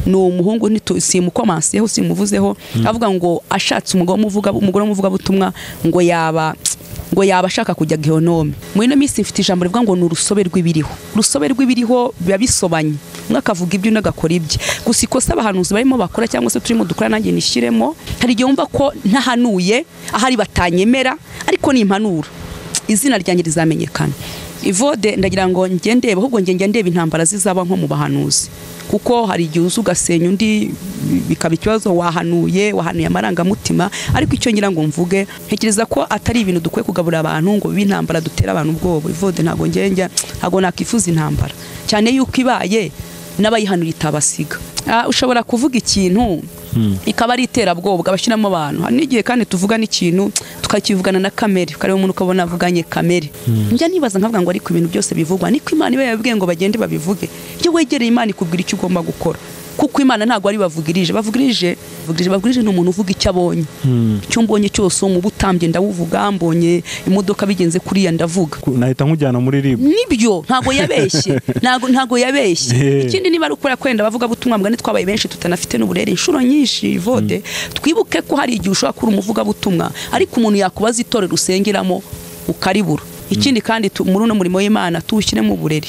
Ni umuhungu simukomansiyeho simuvuzeho, avuga ngo ashatse umugore w'umuvugabutumwa ngo yaba ashaka kujya gehonome. Muri ino minsi mfite ijambo rivuga ngo ni urusobe rw'ibiriho. Urusobe rw'ibiriho biba bisobanye, umwe akavuga ibyo undi agakora ibye. Gusa ikosa abahanuzi barimo bakora cyangwa se turimo dukora nanjye nishyiremo, hari igihe wumva ko ntahanuye ahari batanyemera, ariko nimpanura izina ryanjye rizamenyekana. Ivode ndagira ngo njye ndebe, ahubwo njye ndeba intambara zizaba nko mu bahanuzi, kuko hari igihe uza ugasenya undi bikaba ikibazo, wahanuye amarangamutima. Ariko icyo ngira ngo mvuge, ntekereza ko atari ibintu dukwiye kugaburira abantu ngo bibe intambara dutera abantu ubwoba. Ivode ntabwo ngenge, ntabwo nakifuza intambara, cyane yuko ibaye n'abayihanura itabasiga. Ushobora kuvuga ikintu ikaba ari iterabwoba abashyiramo abantu. Hari n'igihe kandi tuvuga n'ikintu tukakivugana na kamere, ukareba umuntu ukabona avuganye kamere. Njya nibaza nkavuga ngo ariko ibintu byose bivugwa niko Imana iba yababwiye ngo bagende babivuge. Iyo wegereye Imana ikubwira icyo ugomba gukora, kuko Imana ntabwo ari bavugirije. Bavugirije ni umuntu uvuga icyo abonye. Icyo mbonye cyose mu butambye ndawuvuga, mbonye imodoka bigenze kuriya ndavuga. Nahita nkujyana muri RIB. Nibyo, ntago yabeshye. Ntago yabeshye. Ikindi niba ari ukora kwenda bavuga butumwa mbwa nitwabaye benshi tutanafite n'uburere inshuro nyinshi. Ivode twibuke ko hari igihe ushobora kuri umuvuga butumwa ariko umuntu yakubaza itorero usengeramo ukaribura. Ikindi kandi muri uno murimo w'Imana tuwushyiremo uburere.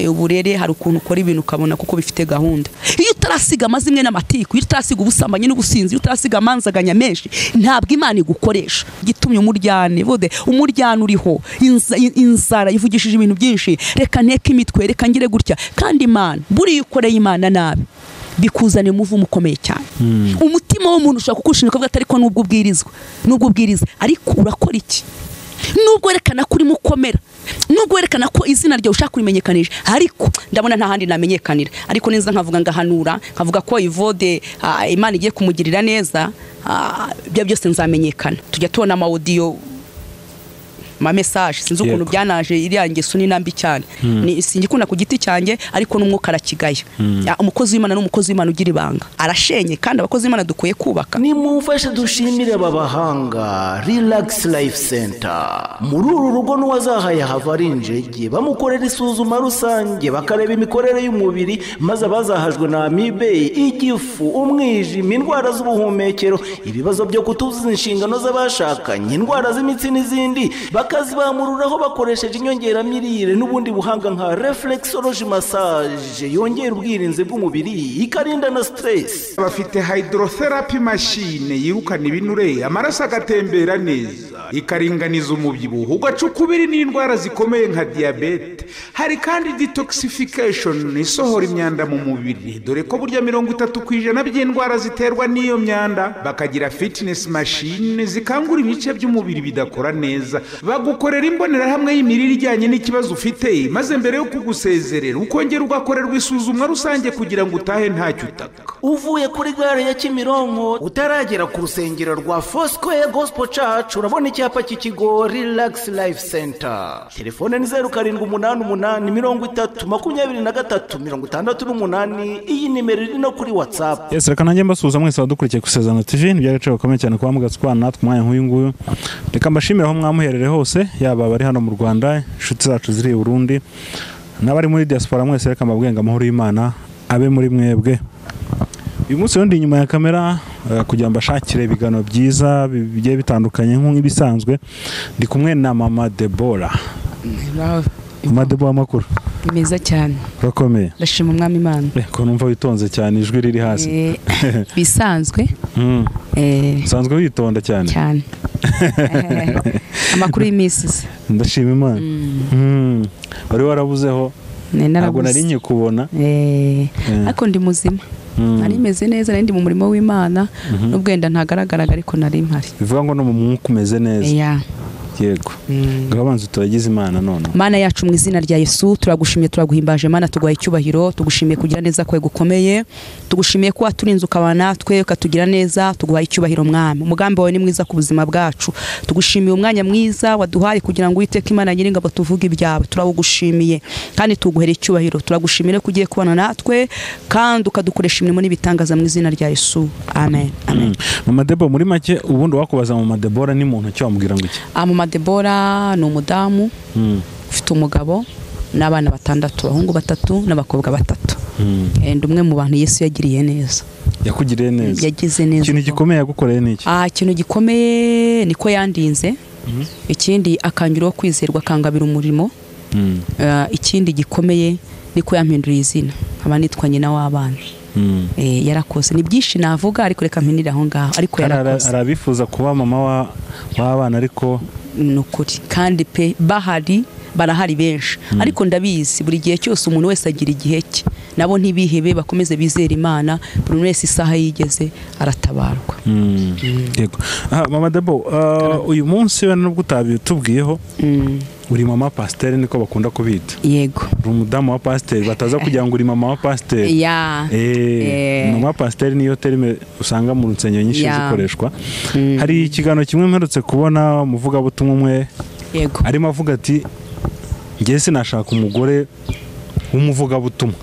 Uburere hari ukuntu ukora ibintu ukabona kuko bifite gahunda. Iyo utarasiga amazimwe n'amatiku, iyo utarasiga ubusambanyi n'ubusinzi, iyo utarasiga amanzaganya menshi, ntabwo Imana igukoresha. Gitumye umuryane, bode umuryane uriho, inzara ivugishije ibintu byinshi, reka nteke imitwe, reka ngire gutya. Kandi Imana buriya ukoreye Imana nabi bikuzanira umuvumo ukomeye cyane. Umutima w'umuntu ushobora kukushinja ukavuga ati ariko nubwo ubwirizwa, nubwo ubwiriza, ariko urakora iki? Nubwo werekana ko urimo ukomera, nubwo werekana ko izina ryawe ushaka kurimenyekanisha, ariko ndabona nta handi namenyekanira. Ariko neza nkavuga ngahanura, nkavuga ko Ivode Imana igiye kumugirira neza, ibyo byose nzamenyekana. Tujya tubona ama audio, ma message, sinzi ukuntu byanaje iriya ngeso ni nambi cyane. Ni singikunda ku giti cyanjye, ariko n'umwuka arakigaya. Umukozi w'Imana n'umukozi w'Imana ugira ibanga arashenye, kandi abakozi b'Imana dukwiye kubaka. Nimumfashe dushimire ababahanga Relax Life Center. Muri uru rugo n'uwazahaye hava ari injege, bamukorera isuzuma rusange, bakareba imikorere y'umubiri, maze abazahajwe na amibe, igifu, umwijima, indwara z'ubuhumekero, ibibazo byo kutuzuza inshingano z'abashakanye, indwara z'imitsi n'izindi, bakazibamururaho bakoresheje inyongeramirire n'ubundi buhanga nka reflexology massage yongera ubwirinzi bw'umubiri ikarinda na stress. Bafite hydrotherapy machine yirukana ibinure, amaraso agatembera neza, ikaringaniza umubyibuho ugacukubiri n'indwara zikomeye nka diabete. Hari kandi detoxification isohora imyanda mu mubiri, dore ko burya 30% by'indwara ziterwa n'iyo myanda. Bakagira fitness machine zikangura ibice by'umubiri bidakora neza, bagukorera imbonerahamwe y'imirire ijyanye n'ikibazo ufite, maze mbere yo kugusezerera ukongera ugakorerwa isuzumwa rusange kugira ngo utahe ntacyo utaka. Uvuye kuri gare ya Kimironko utaragera ku rusengero rwa Foursquare Gospel Church, urabona icyapa cy'ikigo Relax Life Center. Telefone ni 0788 30 23 68. Iyi nimero iri no kuri WhatsApp. Yes, reka nanjye mbasuhuza mwese abadukurikiye ku Isezerano TV. Ni by'agaciro gakomeye cyane kuba mugatswana natwe umwanya nk'uyu nguyu. Reka mbashimire aho mwamuherere hose, yaba abari hano mu Rwanda, inshuti zacu ziri i Burundi, n'abari muri diaspora mwese, reka mbabwiye ngo amahoro y'Imana abe muri mwebwe. Uyu munsi ndi inyuma ya kamera kugira mbashakire ibiganiro byiza bigiye bitandukanye nk'ibisanzwe. Ndi kumwe na Mama Debora. Mama Debora, amakuru meza cyane. Urakomeye? Ndashima Umwami Imana. Ko numva witonze cyane, ijwi riri hasi. Bisanzwe. Usanzwe witonda cyane. Cyane. Amakuru y'iminsi. Ndashima Imana. Wari warabuzeho? Ntabwo nari nkikubona. Ariko ndi muzima. Nari meze neza, nari ndi mu murimo w'Imana, nubwo wenda ntagaragaraga ariko nari mpari. Bivuga ngo no mu mwuka umeze neza. Yego. Ngabanza turagize Imana none. Mana yacu mu izina rya Yesu turagushimiye, turaguhimbaje Mana, tuguhaye icyubahiro, tugushimiye kugira neza kwawe gukomeye, tugushimiye ko waturinze ukabana natwe ukatugira neza, tuguhaye icyubahiro Mwami. Umugambi wawe ni mwiza ku buzima bwacu. Tugushimiye umwanya mwiza waduhaye kugira ngo Uwiteka Imana nyiringabo tuvuge ibyawe. Turagushimiye kandi tuguhere icyubahiro. Turagushimire ko ugiye kubana natwe kandi ukadukoresha imirimo n'ibitangaza mu izina rya Yesu. Amen. Amen. Mama Debo, muri make ubundi wakubaza Mama Debora ni muntu cyo wamubwira ngo iki? Mama Debora ni umudamu ufite umugabo, N'abana 6, abahungu 3 n'abakobwa 3. Ndi umwe mu bantu Yesu yagiriye neza. Yakugiriye neza. Yagize neza. Ikintu gikomeye yagukoreye ni iki? Ikintu gikomeye niko yandinze. Ikindi akanyura kwizerwa, akangabira umurimo. Ikindi gikomeye niko yampinduriye izina, nkaba nitwa nyina w'abana. Yarakoze. Ni byinshi navuga ariko reka mpinire aho ngaho, ariko yarakoze. Arabifuza kuba mama w'abana ariko ni ukuri kandi pe bahari, barahari benshi. Ariko ndabizi buri gihe cyose umuntu wese agira igihe cye, nabo ntibihebe, bakomeze bizera Imana, buri wese isaha yigeze aratabarwa. Yego. Mama Debo, uyu munsi we nubwo utabitubwiyeho, uri mama pasiteri niko bakunda kubita. Yego. Uri umudamu wa pasiteri, bataza kugira ngo uri mama wa pasiteri. Mama pasiteri niyo terme usanga mu nsengero nyinshi zikoreshwa. Hari ikiganiro kimwe mperutse kubona umuvugabutumwa umwe. Yego. Arimo avuga ati ngiye sinashaka umugore w'umuvugabutumwa.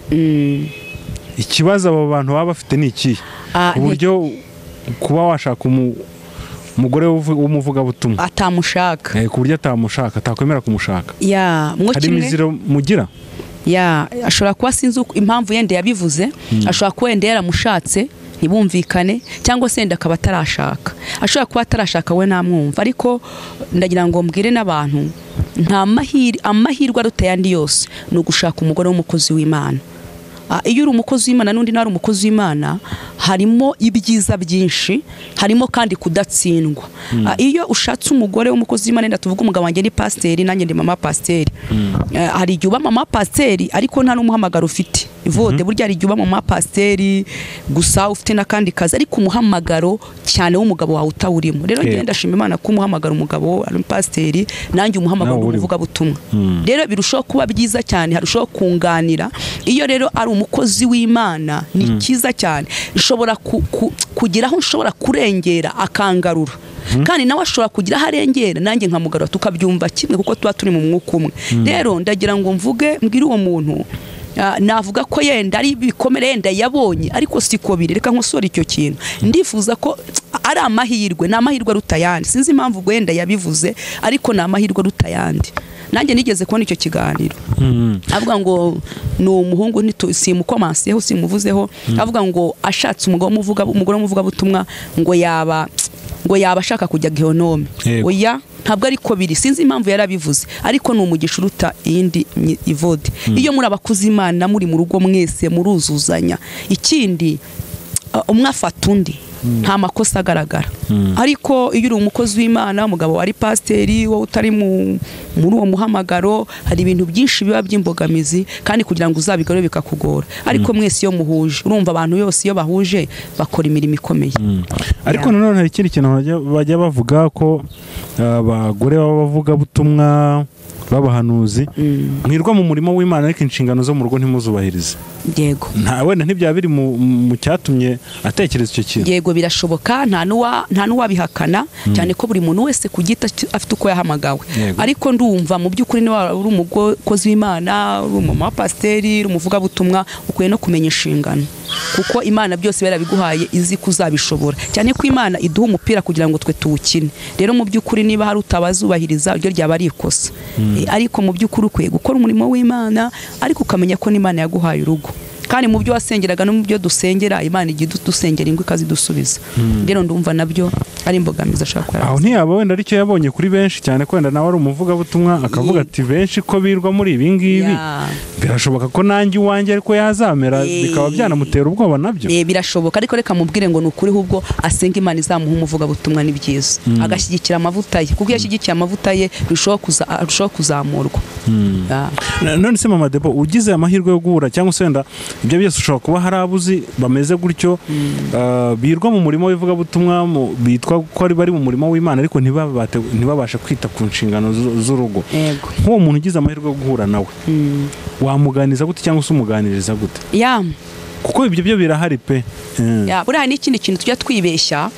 Ikibazo abo bantu baba bafite ni iki? Uburyo kuba washaka umugore w'umuvugabutumwa atamushaka, ku buryo atamushaka, atakwemera kumushaka. Hari imiziro mugira? Ashobora kuba sinzi impamvu yende yabivuze, ashobora kuba yende yaramushatse ntibumvikane, cyangwa se yenda akaba atarashaka. Ashobora kuba atarashaka we namwumva, ariko ndagira ngo mbwire n'abantu, nta amahirwe aruta ayandi yose ni ugushaka umugore w'umukozi w'Imana. Iyo uri umukozi w'Imana n'undi nawe ari umukozi w'Imana, harimo ibyiza byinshi, harimo kandi kudatsindwa. Iyo ushatse umugore w'umukozi w'Imana, ndatuvuga tuvuga umugabo wanjye ni pasiteri nanjye ndi mama pasiteri. Hari igihe uba mama pasiteri ariko nta n'umuhamagaro ufite. Ivode burya hari igihe uba mama pasiteri gusa ufite n'akandi kazi, ariko umuhamagaro cyane w'umugabo wawe utawurimo. Rero ngenda ndashima Imana ko umuhamagaro umugabo ari pasiteri nanjye umuhamagaro w'umuvugabutumwa. Rero birushaho kuba byiza cyane, harushaho kunganira. Iyo rero ari umukozi w'Imana ni cyiza cyane, nshobora kugira aho nshobora kurengera akangarura. Kandi nawe ashobora kugira aho arengera nanjye nkamugarura, tukabyumva kimwe kuko tuba turi mu mwuka umwe. Rero ndagira ngo mvuge mbwire uwo muntu, navuga ko yenda ari ibikomere yenda yabonye, ariko siko biri. Reka nkosore icyo kintu. Ndifuza ko ari amahirwe, ni amahirwe aruta ayandi. Sinzi impamvu ubwo yenda yabivuze, ariko ni amahirwe aruta ayandi. Nanjye nigeze kubona icyo kiganiro. Avuga ngo ni umuhungu simukomansiyeho, simuvuzeho, avuga ngo ashatse umugore w'umuvugabutumwa ngo yaba ashaka kujya gehonome. Oya, ntabwo ariko biri. Sinzi impamvu yarabivuze, ariko ni umugisha uruta iyindi ivode. Iyo muri abakuzi Imana muri mu rugo mwese muruzuzanya. Ikindi umwe afata undi, nta makosa agaragara. Ariko iyo uri umukozi w'Imana, umugabo wari pasiteri, wowe utari muri uwo muhamagaro, hari ibintu byinshi biba by'imbogamizi, kandi kugira ngo uzabigarure bikakugora. Ariko mwese iyo muhuje, urumva abantu yose iyo bahuje bakora imirimo ikomeye. Ariko nanone hari ikindi kintu bajya bavuga ko abagore b'abavuga butumwa babahanuzi mwirwa mu murimo w'Imana ariko inshingano zo mu rugo ntimuzubahirize. Yego. Nta wenda ntibyaba biri mu cyatumye atekereza icyo kintu. Yego birashoboka, nta nuwabihakana, cyane ko buri muntu wese kugita afite uko yahamagawe. Ariko ndumva mu by'ukuri niba uri umukozi w'Imana, uri umumama pasiteri, uri umuvugabutumwa, ukwiye no kumenya inshingano. Kuko Imana byose yarabiguhaye izi kuzabishobora. Cyane ko Imana iduha umupira kugira ngo twe tuwukine. Rero mu by'ukuri niba hari utabazubahiriza iryo ryaba ari ikosa. Ariko mu by'ukuri ukwiye gukora umurimo w'Imana, ariko ukamenya ko n'Imana yaguhaye urugo. Kandi mu byo wasengeraga no mu byo dusengera, Imana ijya dusengera ingwe ikazidusubiza. Rero ndumva nabyo ari imbogamizi ashaka kuba. Aho ntiyaba wenda aricyo yabonye kuri benshi cyane, ko wenda nawe ari umuvugabutumwa akavuga ati benshi ko birwa muri ibi ngibi, birashoboka ko nanjye uwanjye ariko yazamera, bikaba byanamutera ubwoba nabyo. Birashoboka, ariko reka mubwire ngo ni ukuri ahubwo asenga Imana izamuha umuvugabutumwa ni byiza. Agashyigikira amavuta ye, kuko iyo ashyigikiye amavuta ye arushaho kuzamurwa. None se Mama Debo, ugize amahirwe yo guhura cyangwa se wenda ibyo byose ushobora kuba hari abuzi bameze gutyo, birwa mu murimo w'ivugabutumwa, bitwa ko bari mu murimo w'Imana ariko ntibabashe kwita ku nshingano z'urugo. Nk'uwo muntu ugize amahirwe yo guhura nawe, wamuganiriza gute cyangwa se umuganiriza gute? Kuko ibyo byo birahari pe. Buriya n'ikindi kintu tujya twibeshya,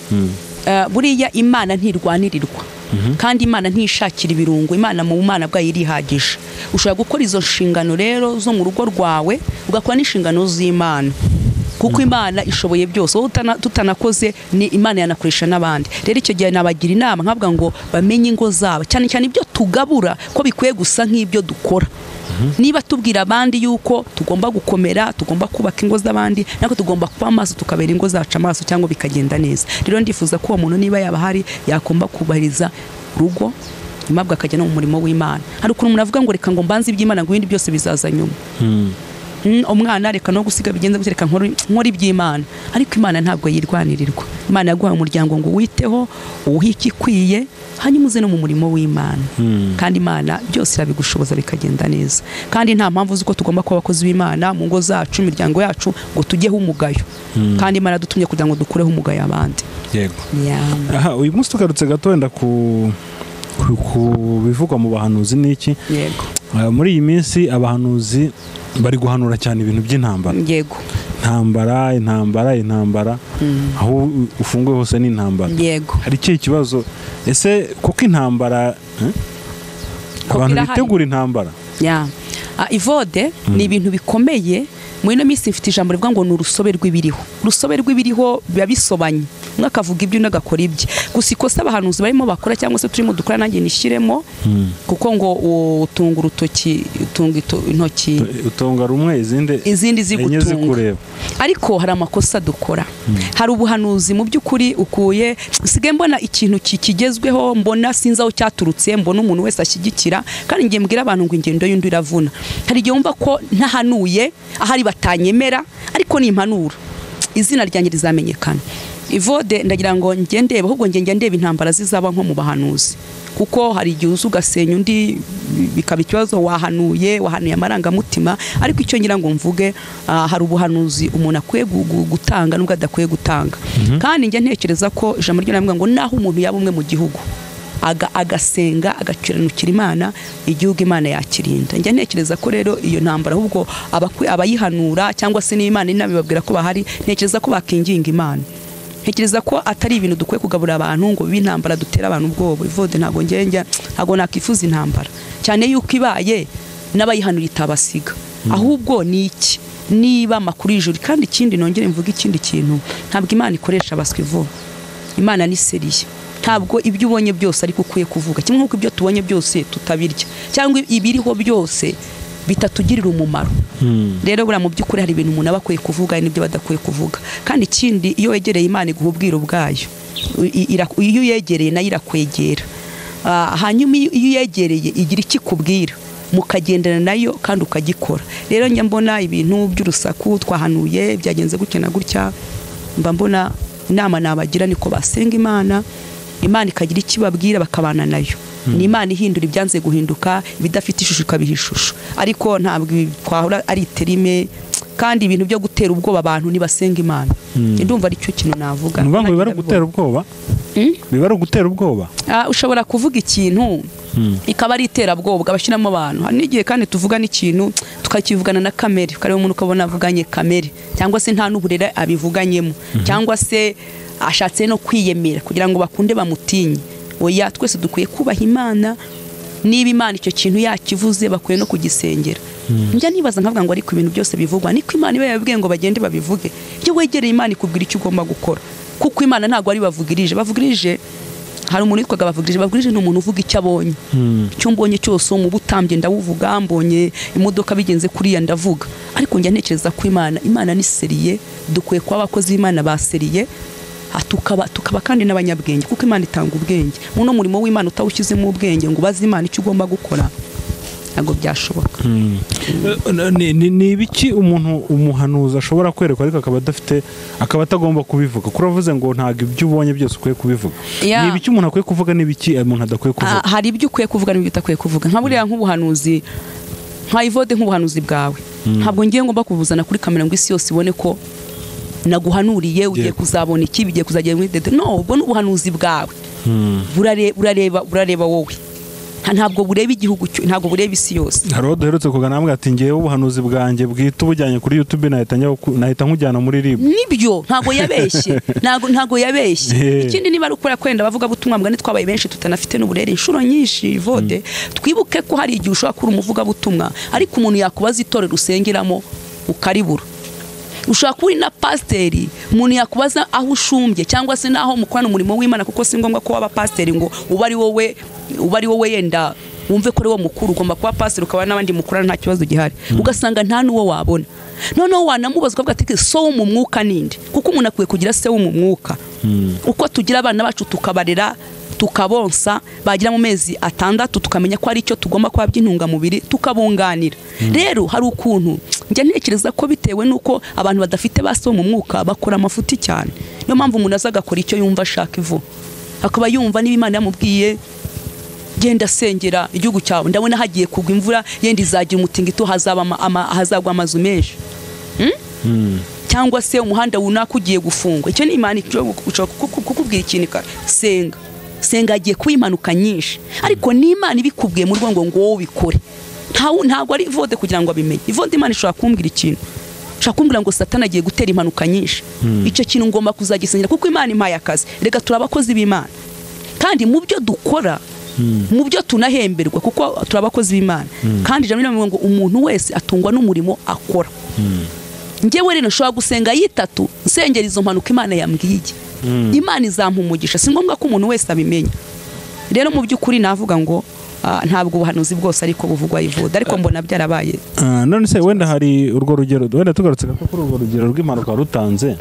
buriya Imana ntirwanirirwa. Kandi Imana ntishakira ibirungo, Imana mu Mana bwayo irihagije. Ushobora gukora izo nshingano rero zo mu rugo rwawe, ugakora n'inshingano z'Imana. Kuko Imana ishoboye byose, wowe tutanakoze ni Imana yanakoresha n'abandi. Rero icyo gihe nabagira inama nkavuga ngo bamenye ingo zabo, cyane cyane ibyo tugabura ko bikwiye gusa nk'ibyo dukora. Niba tubwira abandi yuko tugomba gukomera, tugomba kubaka ingo z'abandi, nako tugomba kuba amaso tukabera ingo zacu amaso cyangwa bikagenda neza. Rero ndifuza ko uwo muntu niba yaba hari yakomba kubahiriza urugo, imabwa akajya no mu murimo w'Imana. Hari ukuntu umuntu avuga ngo reka ngo mbanze iby'Imana ngo ibindi byose bizaza nyuma. Umwana reka no gusiga bigenze gutya, reka nkora iby'Imana. Ariko Imana ntabwo yirwanirirwa. Imana yaguhaye umuryango ngo witeho, uwuhe ikikwiye, hanyuma uze no mu murimo w'Imana. Kandi Imana byose irabigushoboza bikagenda neza. Kandi nta mpamvu z'uko tugomba kuba abakozi b'Imana mu ngo zacu, imiryango yacu, ngo tujyeho umugayo. Kandi Imana yadutumye kugira ngo dukureho umugayo abandi. Yego. Aha, uyu munsi tugarutse gato wenda ku bivugwa mu bahanuzi n'iki. Yego. Muri iyi minsi abahanuzi bari guhanura cyane ibintu by'intambara. Yego. Intambara, intambara, intambara. Aho ufunguye hose ni intambara. Yego. Hari ikihe kibazo? Ese kuko intambara abantu bitegura intambara? Ya. Ivode ni ibintu bikomeye. Muri ino minsi mfite ijambo rivuga ngo ni urusobe rw'ibiriho. Urusobe rw'ibiriho biba bisobanye. Umwe akavuga ibyo undi agakora ibye. Gusa ikosa abahanuzi barimo bakora cyangwa se turimo dukora nanjye nishyiremo, kuko ngo utunga urutoki, utunga intoki, utunga rumwe izindi zigutunga. Ariko hari amakosa dukora. Hari ubuhanuzi mu by'ukuri ukuye nsigaye mbona ikintu kikigezweho, mbona sinzi aho cyaturutse, mbona umuntu wese ashyigikira, kandi ngiye mbwira abantu ngo ingendo y'undi iravuna. Hari igihe wumva ko ntahanuye ahari batanyemera, ariko ni impanuro, izina ryanjye rizamenyekana. Ivode ndagira ngo njye ndeba, ahubwo njye ndeba intambara zizaba nko mu bahanuzi, kuko hari igihe uza ugasenya undi bikaba ikibazo, wahanuye amarangamutima. Ariko icyo ngira ngo mvuge, hari ubuhanuzi umuntu akwiye gutanga nubwo adakwiye gutanga. Kandi njye ntekereza ko ijambo ry'Imana ngo naho umuntu yaba umwe mu gihugu agasenga agakiranukira Imana, igihugu Imana yakirinda. Njye ntekereza ko rero iyo ntambara ahubwo abayihanura cyangwa se n'Imana inabibabwira ko bahari, ntekereza ko bakinginga Imana. Ntekereza ko atari ibintu dukwiye kugaburira abantu ngo bibe intambara dutera abantu ubwoba. Ivode ntabwo ngenge, ntabwo nakifuza intambara cyane yuko ibaye n'abayihanura itabasiga. Ahubwo ni iki niba amakuru y'ijuru. Kandi ikindi nongere mvuga ikindi kintu, ntabwo Imana ikoresha abaswa ivuba. Imana ni seriye. Ntabwo ibyo ubonye byose ariko ukwiye kuvuga, kimwe nk'uko ibyo tubonye byose tutabirya cyangwa ibiriho byose bitatugirira umumaro. Rero buriya mu by'ukuri hari ibintu umuntu aba akwiye kuvuga n'ibyo badakwiye kuvuga. Kandi ikindi, iyo wegereye Imana iguha ubwiru bwayo, iyo uyegereye nayo irakwegera. Hanyuma iyo uyegereye igira icyo ikubwira, mukagendana nayo kandi ukagikora. Rero njya mbona ibintu by'urusaku twahanuye byagenze gutya na gutya, mba mbona inama nabagira niko basenga Imana, Imana ikagira icyo ibabwira bakabana nayo. Ni Imana ihindura ibyanze guhinduka, ibidafite ishusho ikabiha ishusho. Ariko ntabwo twahora ari terime, kandi ibintu byo gutera ubwoba abantu nibasenga Imana. Ndumva ari cyo kintu navuga. Nuvuga ngo biba gutera ubwoba? Biba gutera ubwoba? Ushobora kuvuga ikintu ikaba ari iterabwoba abashyiramo abantu. Hari n'igihe kandi tuvuga n'ikintu tukakivugana na kamere, ukareba umuntu ukabona avuganye kamere, cyangwa se nta n'uburere abivuganyemo, cyangwa se ashatse no kwiyemera kugira ngo bakunde bamutinye. Oya, twese dukwiye kubaha Imana. Niba Imana icyo kintu yakivuze bakwiye no kugisengera. Njya nibaza nkavuga ngo ariko ibintu byose bivugwa niko Imana iba yababwiye ngo bagende babivuge. Iyo wegereye Imana ikubwira icyo ugomba gukora, kuko Imana ntabwo ari bavugirije. Bavugirije, hari umuntu witwaga Bavugirije. Bavugirije ni umuntu uvuga icyo abonye. Icyo mbonye cyose mu butambye ndawuvuga, mbonye imodoka bigenze kuriya ndavuga. Ariko njya ntekereza ko Imana ni seriye, dukwiye kuba abakozi b'Imana ba seriye, tukaba kandi n'abanyabwenge, kuko Imana itanga ubwenge. Muno murimo w'Imana utawushyizemo ubwenge ngo ubaze Imana icyo ugomba gukora, ntabwo byashoboka. Ni ibiki umuntu umuhanuzi ashobora kwerekwa ariko akaba adafite, akaba atagomba kubivuga? Kuko uravuze ngo ntabwo ibyo ubonye byose ukwiye kubivuga. Ni ibiki umuntu akwiye kuvuga n'ibiki umuntu adakwiye kuvuga? Hari ibyo ukwiye kuvuga n'ibyo utakwiye kuvuga. Nka buriya nk'ubuhanuzi, nka Ivode nk'ubuhanuzi bwawe, ntabwo ngiye ngomba kubuzana kuri kamera ngo isi yose ibone ko naguhanuriye ugiye kuzabona iki, bigiye kuzagera muri dede. No, ubwo n'ubuhanuzi bwawe burareba wowe, ntabwo bureba igihugu, ntabwo bureba isi yose. Hari uwo duherutse kugana ambwira ati ngewe ubuhanuzi bwanjye bwite ubujyanye kuri YouTube nahita nkujyana muri RIB. Nibyo, ntabwo yabeshye, ntabwo yabeshye. Ikindi niba ari ukora kwenda bavuga butumwa mbwa twabaye benshi tutanafite n'uburere inshuro nyinshi. Ivode, twibuke ko hari igihe ushobora kuba umuvuga butumwa ariko umuntu yakubaza itorero usengeramo ukaribura. Ushobora kuba uri na pasiteri, umuntu yakubaza aho ushumbye cyangwa se naho mukorana umurimo w'Imana, kuko si ngombwa ko waba pasiteri ngo uba ari wowe yenda Wumve ko ari wo mukuru, ugomba kuba pastor ukaba n'abandi mukorana, nta kibazo gihari. Ugasanga nta n'uwo wabona. Noneho wanamubaza ukavuga ati so wo mu mwuka ninde? Kuko umuntu akwiye kugira se wo mu mwuka. Uko tugira abana bacu tukabarera, tukabonsa, bagira mu mezi 6 tukamenya ko ari icyo tugomba kuba by'intungamubiri, tukabunganira. Rero hari ukuntu njya ntekereza ko bitewe nuko abantu badafite baso mu mwuka bakora amafuti cyane. Niyo mpamvu umuntu aza agakora icyo yumva ashaka ivu, akaba yumva niba Imana yamubwiye genda sengera igihugu cyawe, ndabona hagiye kugwa imvura yenda izagira umutingito, hazaba hazagwa amazu menshi, cyangwa se umuhanda runaka ugiye gufungwa. Icyo ni Imana ishobora kukubwira ikintu, senga senga agiye kuba impanuka nyinshi, ariko ni Imana ibikubwiye mu rwego ngo wowe ubikore. Ntabwo ari Ivode kugira ngo abimenye. Ivode Imana ishobora kumbwira ikintu, ishobora kumbwira ngo Satani agiye gutera impanuka nyinshi, icyo kintu ngomba kuzagisengera kuko Imana impaye akazi. Reka turi abakozi b'Imana, kandi mu byo dukora, mu byo tunahemberwa, kuko turi abakozi b'Imana. Kandi ijambo rivuga ngo umuntu wese atungwa n'umurimo akora. Njyewe rero nshobora gusenga yitatu nsengera izo mpanuka Imana yambwiye, Imana izampa umugisha. Si ngombwa ko umuntu wese abimenya. Rero mu by'ukuri navuga ngo ntabwo ubuhanuzi bwose ariko buvugwa Ivode, ariko mbona byarabaye. None se wenda hari urwo rugero, wenda tugarutse gato kuri urwo rugero rw'impanuka rutanze,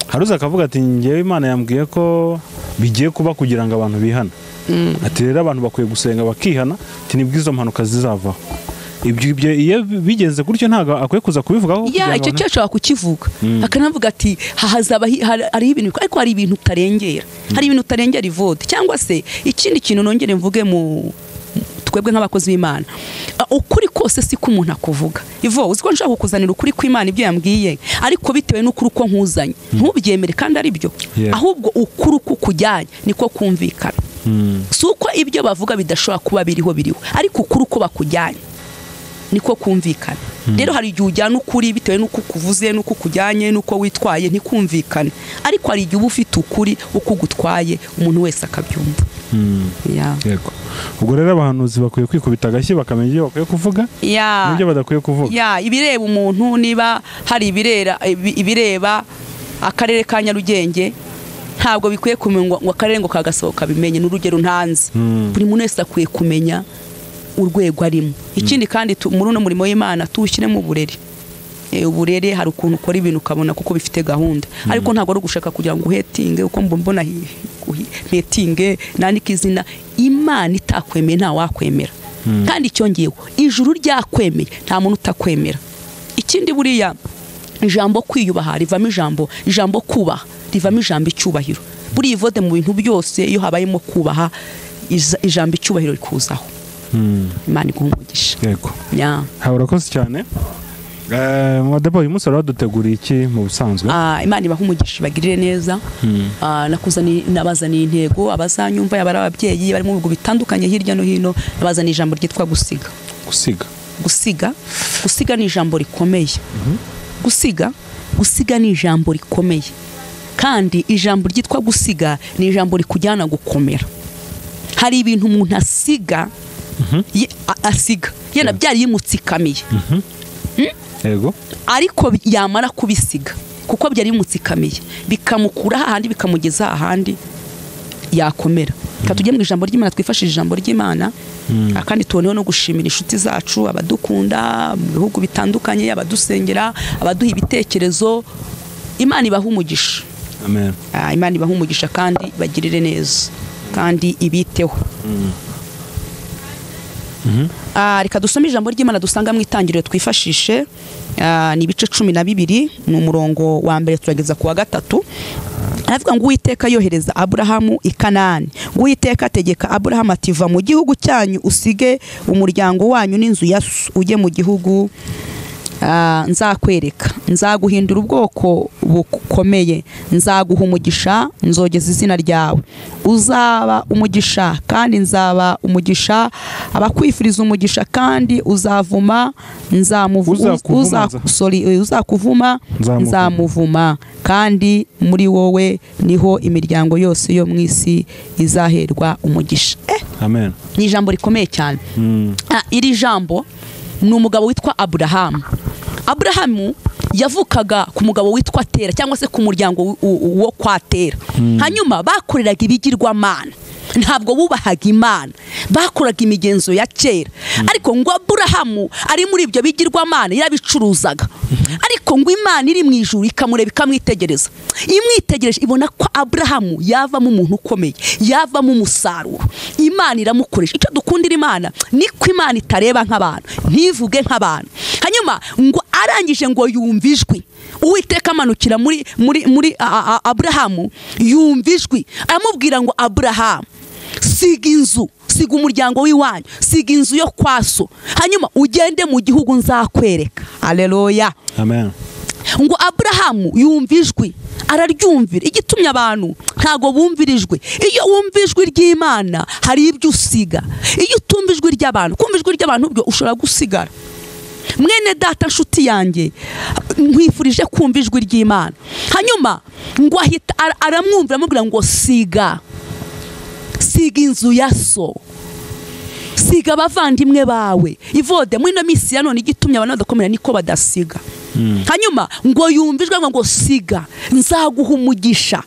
haruza akavuga ati njyewe Imana yambwiye ko bigiye kuba kugira ngo abantu bihana. Ati rero abantu bakwiye gusenga bakihana, ati nibwo izo mpanuka zizavaho. Ibyo iyo bigeze gutyo ntago akwiye kuza kubivugaho. Ya icyo cyashobora kukivuga, akanavuga ati hazaba hari ibintu, ariko hari ibintu utarengera, hari ibintu utarengera Ivode. Cyangwa se ikindi kintu nongere mvuge mu twebwe nk'abakozi b'Imana, ukuri kose si ko umuntu akuvuga. Ivo uzi ko nshaka kukuzanira ukuri kw'Imana ibyo yambwiye, ariko bitewe n'ukuri uko nkuzanye ntubyemere kandi ari byo, ahubwo ukuri uko kujyanye niko kumvikana. Si uko ibyo bavuga bidashobora kuba biriho, ariko ukuri uko bakujyanye niko kumvikana. Rero hari igihe ujyana ukuri bitewe n'uko kuvuze n'uko kujyanye n'uko witwaye ntikumvikane, ariko hari igihe uba ufite ukuri uko gutwaye umuntu wese akabyumva. Yego. Ubwo rero abahanuzi bakwiye kwikubita agashyi bakamenya ibyo bakwiye kuvuga n'ibyo badakwiye kuvuga. Ibireba umuntu, niba hari ibireba akarere ka Nyarugenge ntabwo bikwiye kumenya ngo akarere ngo kagasohoka bimenye, n'urugero ntanze. Buri muntu wese akwiye kumenya urwego arimo. Ikindi kandi muri uno murimo w'Imana tuwushyiremo uburere. Uburere hari ukuntu ukora ibintu ukabona kuko bifite gahunda, ariko ntabwo ari ugushaka kugira ngo uhetinge uko mbona hetinge nandika izina. Imana itakwemeye nta wakwemera, kandi icyongeyeho ijuru ryakwemeye nta muntu utakwemera. Ikindi buriya ijambo kwiyubaha rivamo ijambo kubaha rivamo ijambo icyubahiro. Buriya Ivode mu bintu byose iyo habayemo kubaha ijambo icyubahiro rikuzaho. Imana iguhe umugisha. Yego. Urakoze cyane. Madebo, uyu munsi waraduteguriye iki mu busanzwe? Imana ibahe umugisha, ibagirire neza. Nabazaniye intego abazanyumva, yaba ari ababyeyi bari mu bihugu bitandukanye hirya no hino, nabazaniye ijambo ryitwa gusiga. Gusiga. Gusiga. Gusiga ni ijambo rikomeye. Gusiga ni ijambo rikomeye. Kandi ijambo ryitwa gusiga ni ijambo rikujyana gukomera. Hari ibintu umuntu asiga, asiga yena byari yimutsikamiye. Yego. Ariko yamara kubisiga kuko byari bimutsikamiye, bikamukura ahandi bikamugeza ahandi yakomera. Reka tujye mu ijambo ry'Imana, twifashishije ijambo ry'Imana, kandi tuboneho no gushimira inshuti zacu, abadukunda mu bihugu bitandukanye, abadusengera, abaduha ibitekerezo. Imana ibahe umugisha. Amen. Imana ibahe umugisha kandi bagirire neza kandi ibiteho. Reka dusome ijambo ry'Imana dusanga mu itangiriro twifashishe, ni ibice 12 ni umurongo wa mbere turageza ku wa 3. Aravuga ngo Uwiteka yohereza Aburahamu i Kanani. Uwiteka ategeka Aburahamu ati va mu gihugu cyanyu usige umuryango wanyu n'inzu ya so ujye mu gihugu nzakwereka, nzaguhindura ubwoko bukomeye, nzaguha umugisha, nzogeza izina ryawe, uzaba umugisha kandi nzaba umugisha abakwifuriza umugisha, kandi uzavuma uzakuvuma nzamuvuma, kandi muri wowe niho imiryango yose yo mu isi izaherwa umugisha. Amen. Ni ijambo rikomeye cyane. Iri jambo ni umugabo witwa Aburahamu. Aburahamu yavukaga ku mugabo witwa Tera, cyangwa se ku muryango wo kwa Tera. Hanyuma bakoreraga ibigirwamana. Ntabwo bubahaga Imana, bakoraga imigenzo ya kera. Ariko ngo Aburahamu ari muri ibyo bigirwamana yarabicuruzaga. Ariko ngo Imana iri mu ijuru ikamureba ikamwitegereza, imwitegereje ibona ko Aburahamu yavamo umuntu ukomeye, yavamo umusaruro. Imana iramukoresha. Icyo dukundira Imana niko Imana itareba nk'abantu, ntivuge nk'abantu. Hanyuma ngo arangije ngo yumva ijwi, Uwiteka amanukira muri Aburahamu, yumva ijwi aramubwira ngo Aburahamu, siga inzu, siga umuryango w'iwanyu, siga inzu yo kwa so, hanyuma ugende mu gihugu nzakwereka. Haleluya, amen. Ngo Aburahamu yumva ijwi araryumvira. Igitumye abantu ntago bumvira ijwi. Iyo wumva ijwi ry'Imana hari ibyo usiga. Iyo utumva ijwi ry'abantu, kumva ijwi ry'abantu byo ushobora gusigara. Mwene data nshuti yanjye, nkwifurije kumva ijwi ry'Imana. Hanyuma ngo ahita aramwumvira amubwira ngo siga, siga inzu ya so, siga abavandimwe bawe. Ivode muri ino minsi ya none igitumye abantu badakomera niko badasiga. Hanyuma ngo yumva ijwi ngo siga, nzaguha umugisha,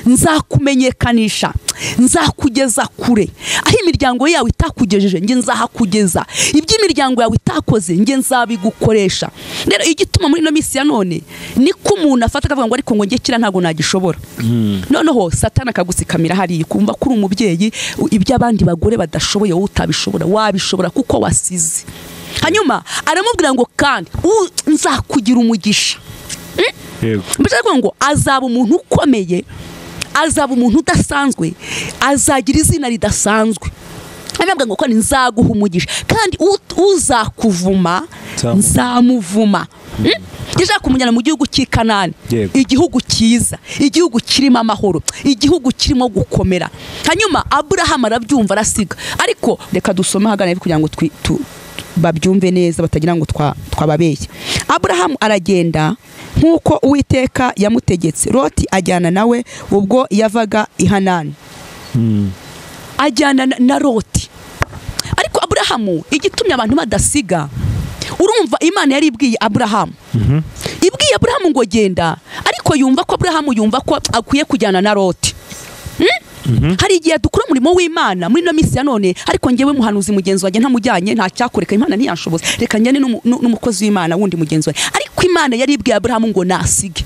nzakumenyekanisha, nzakugeza kure aho imiryango yawe itakugejeje, nge nzahakugeza. Iby'imiryango yawe itakoze nge nzabigukoresha. Rero igituma muri ino minsi ya none niko umuntu afata akavuga ngo ariko ngo nge kira ntago nagishobora. Noneho Satani akagusikamira hariya, kumva kuri umubyeyi ibyo abandi bagore badashoboye wowe utabishobora, wabishobora kuko wasize. Hanyuma aramubwira ngo kandi nzakugira umugisha. Yego. Mbese ngo azaba umuntu ukomeye, azaba umuntu udasanzwe, azagira izina ridasanzwe. Aramubwira ngo kandi nzaguha umugisha, kandi uzakuvuma nzamuvuma. Yashaka kumujyana mu gihugu cy'i Kanani, igihugu cyiza, igihugu kirimo amahoro, igihugu kirimo gukomera. Hanyuma Aburahamu arabyumva arasiga. Ariko reka dusome hagana kugira ngo babyumve neza batagira ngo twababeshye. Aburahamu aragenda nk'uko Uwiteka yamutegetse. Loti ajyana nawe ubwo yavaga i Hanani. Ajyana na Loti. Ariko Aburahamu igitumye abantu badasiga, urumva Imana yari ibwiye Aburahamu, ibwiye Aburahamu ngo genda, ariko yumva ko Aburahamu yumva ko akwiye kujyana na Loti. Hari igihe dukora umurimo w'Imana muri no minsi ya none, ariko ngewe muhanuzi mugenzi wanjye ntamujyanye nta cyakoreka, Imana ntiyanshoboza, reka njyane n'umukozi w'Imana wundi mugenzi wanjye. Ariko Imana yari ibwiye Aburahamu ngo nasige,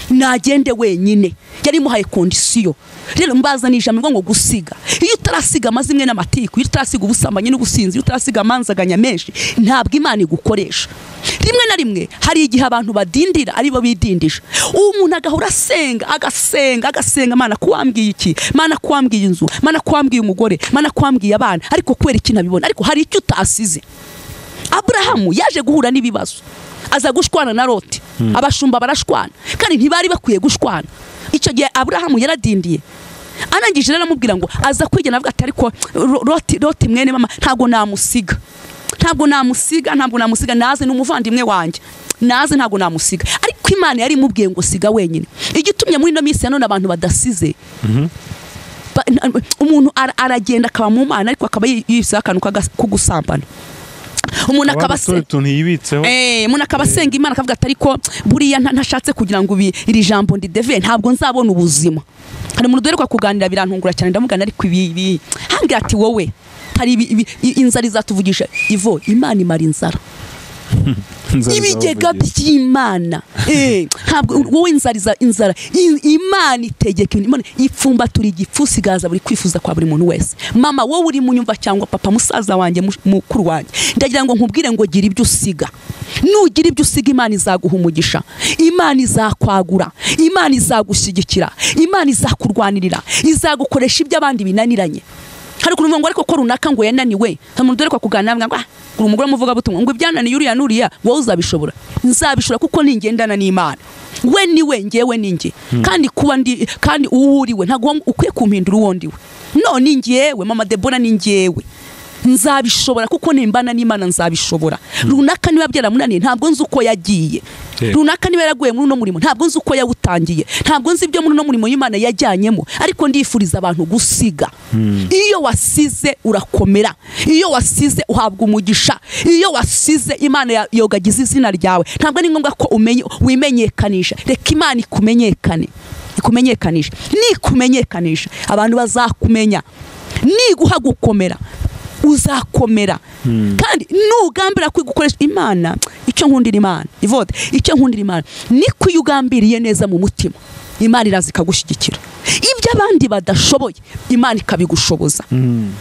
nagende wenyine, yari imuhaye kondisiyo. Rero mbazana ijambo ngo gusiga. Iyo utarasiga amazimwe n'amatiku, iyo utarasiga ubusambanyi n'ubusinzi, iyo utarasiga amanzaganya menshi, ntabwo Imana igukoresha. Rimwe na rimwe hari igihe abantu badindira aribo bidindisha. Umuntu agahora asenga, agasenga, agasenga, Mana kuwambwiye iki, Mana kuwambwiye inzu, Mana kuwambwiye umugore, Mana kuwambwiye abana, ariko kubera iki ntabibona? Ariko hari icyo utasize. Aburahamu yaje guhura n'ibibazo, aza gushwana na Loti. Abashumba barashwana, kandi ntibari bakwiye gushwana. Icyo gihe Aburahamu yaradindiye. Arangije aramubwira ngo aza kwigena avuga ati ariko Loti mwene mama ntago namusiga, ntabwo namusiga, ntabwo namusiga, naze n'umuvandimwe wanjye, naze ntabwo namusiga. Ariko Imana yari imubwiye ngo siga wenyine. Igitumye muri ino minsi ya none abantu badasize, umuntu aragenda akaba mu Mana ariko akaba yibise akantu kugusambana. Umuntu akaba umuntu akaba asenga Imana akavuga ati ariko buriya ntashatse kugira ngo iri jambo ndideve ntabwo nzabona ubuzima. Hari umuntu duheruka kuganira birantungura cyane, ndamugana ariko ibi hambwira ati wowe hari inzara izatuvugisha. Ivo Imana imara inzara, ibigega by'Imana. Ntabwo wowe inzara inzara Imana itegeka, Imana ipfumbatura igifu sigaza buri kwifuza kwa buri muntu wese. Mama wowe uri mu nyumva cyangwa papa musaza wanjye mukuru wanjye, ndagira ngo nkubwire ngo gira ibyo usiga. Nugira ibyo usiga Imana izaguha umugisha, Imana izakwagura, Imana izagushyigikira, Imana izakurwanirira, izagukoresha ibyo abandi binaniranye. Hari ukuntu ngo ariko ko runaka ngo yananiwe, nta muntu dore ko kuganira ngo uri umugore muvuga butumwa ngo ibyananiye uriya nuriya wowe uzabishobora. Nzabishobora kuko ningendana n'Imana. We niwe ngewe ninjye, kandi kuba ndi kandi uwuriwe ntago ukwiye kumpindura uwo ndiwe. No ni ngewe mama Debora ni ngewe, nzabishobora kuko nimbana n'Imana nzabishobora. Runaka niba byaramunaniye ntabwo nzi uko yagiye, runaka niba yaraguye muri uno murimo ntabwo nzi uko yawutangiye, ntabwo nzi ibyo muri uno murimo y'Imana yajyanyemo, ariko ndifuriza abantu gusiga. Iyo wasize urakomera, iyo wasize uhabwa umugisha, iyo wasize Imana yogagiza izina ryawe. Ntabwo ari ngombwa ko umenye wimenyekanisha, reka Imana ikumenyekane, ikumenyekanisha. Nikumenyekanisha abantu bazakumenya. Niguha gukomera uzakomera. Kandi nugambira kwigukoresha Imana, icyo nkundira Imana Ivode, icyo nkundira Imana niko iyo ugambiriye neza mu mutima Imana iraza ikagushyigikira. Ibyo abandi badashoboye Imana ikabigushoboza.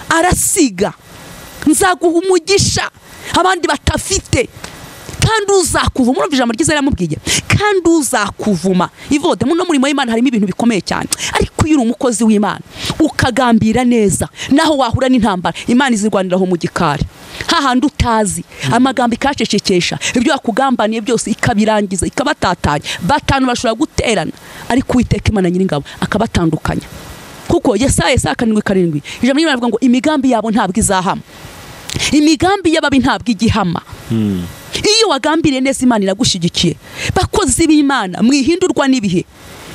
Arasiga, nzaguha umugisha abandi batafite, kandi uzakuvuma. Urumva ijambo ryiza yaramubwiye, kandi uzakuvuma. Ivode, muno murimo w'Imana harimo ibintu bikomeye cyane, ariko iyo uri umukozi w'Imana ukagambira neza, naho wahura n'intambara Imana izirwaniraho mu gikari, hahandi utazi, amagambo ikacecekesha, ibyo yakugambaniye byose ikabirangiza, ikabatatanya. Batanu bashobora guterana, ariko Uwiteka Imana Nyiringabo akabatandukanya. Kuko Yesaya 7:7 ijambo ry'Imana rivuga ngo imigambi yabo ntabwo izahama, imigambi y'ababi ntabwo igihama. Iyo wagambiriye neza Imana iragushyigikiye. Bakozi b'Imana mwihindurwa n'ibihe,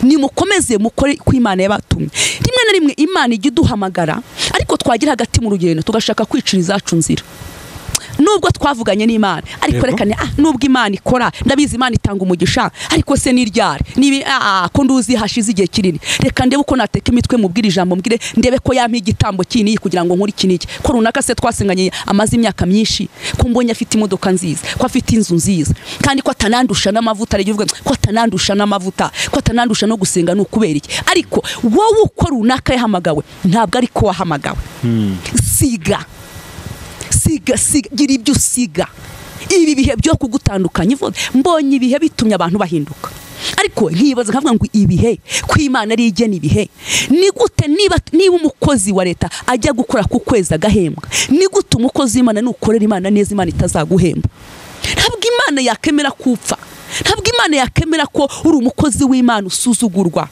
nimukomeze mukore ku Imana yabatumye. Rimwe na rimwe Imana ijya iduhamagara, ariko twagira hagati mu rugendo tugashaka kwicira izacu nzira. Nubwo twavuganye n'Imana, ariko reka nubwo Imana ikora, ndabizi Imana itanga umugisha, ariko se niryari nibi ko nduzi hashize igihe kinini, reka ndebe uko nateka imitwe mubwira ijambo, mbwire ndebe ko yampa igitambo kinini kugira ngo nkore iki n'iki, ko runaka se twasenganye amaze imyaka myinshi, ko mbonye afite imodoka nziza, ko afite inzu nziza, kandi ko atanandusha n'amavuta, ari uvuga ko atanandusha n'amavuta, ko atanandusha no gusenga, n'ukubera iki? Ariko wowe uko runaka yahamagawe ntabwo ariko wahamagawe. Siga siga siga, gira ibyo usiga. Ibi bihe byo kugutandukanya, mbonye ibihe bitumye abantu bahinduka, ariko nkibaza nkavuga ngo ibihe ko Imana ari igena ibihe, ni gute niba umukozi wa leta ajya gukora ku kwezi agahembwa, ni gute umukozi w'Imana nukorera Imana neza Imana itazaguhemba? Ntabwo Imana yakemera kupfa, ntabwo Imana yakemera ko uri umukozi w'Imana usuzugurwa.